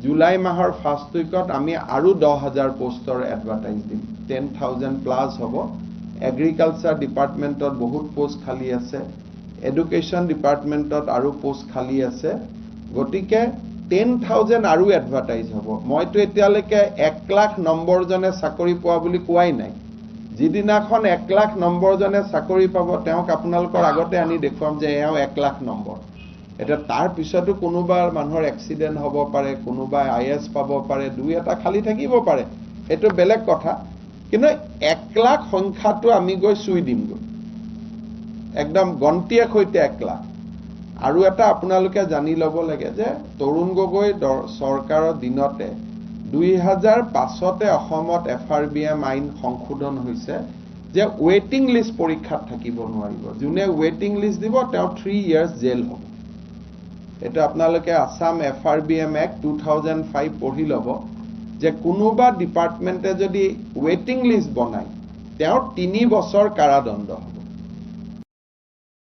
July মাহৰ first উইকত আমি আৰু 10,000 পষ্টৰ এডভাৰটাইজ দিম। 10,000 প্লাছ হ'ব। এগ্ৰিকালচাৰ ডিপাৰ্টমেণ্টত বহুত পষ্ট খালী আছে, এডুকেশ্যন ডিপাৰ্টমেণ্টত আৰু পষ্ট খালী আছে। গতিকে 10,000 আৰু এডভাৰটাইজ হ'ব। মইতো এতিয়ালৈকে 1 লাখ নম্বৰজনে চাকৰি পোৱা বুলি কোৱাই নাই। যিদিনাখন 1 লাখ নম্বৰজনে চাকৰি পাব, তেওঁক আপোনালোকৰ আগতে আনি দেখুৱাম যে এওঁ 1 লাখ নম্বৰ। এতিয়া তাৰ পিছতো কোনোবা মানুহৰ এক্সিডেণ্ট হ'ব পাৰে, কোনোবাই I S পাব পাৰে, দুই এটা খালী থাকিব পাৰে, সেইটো বেলেগ কথা। কিন্তু 1 লাখ সংখ্যাটো আমি গৈ চুই দিমগৈ, একদম গন্তিয়ে সৈতে 1 লাখ। আৰু এটা আপোনালোকে জানি ল'ব লাগে যে তৰুণ গগৈ চৰকাৰৰ দিনতে 2005তে অসমত এফআৰবিএম আইন সংশোধন হৈছে যে ৱেইটিং লিষ্ট পৰীক্ষাত থাকিব নোৱাৰিব। যোনে ৱেইটিং লিষ্ট দিব, তেওঁ 3 ইয়াৰ্ছ জেল হ'ব। এইটো আপোনালোকে আছাম এফআৰবিএম এক্ট 2005 পঢ়ি ল'ব যে কোনোবা ডিপাৰ্টমেণ্টে যদি ৱেইটিং লিষ্ট বনায়, তেওঁৰ 3 বছৰ কাৰাদণ্ড হ'ব।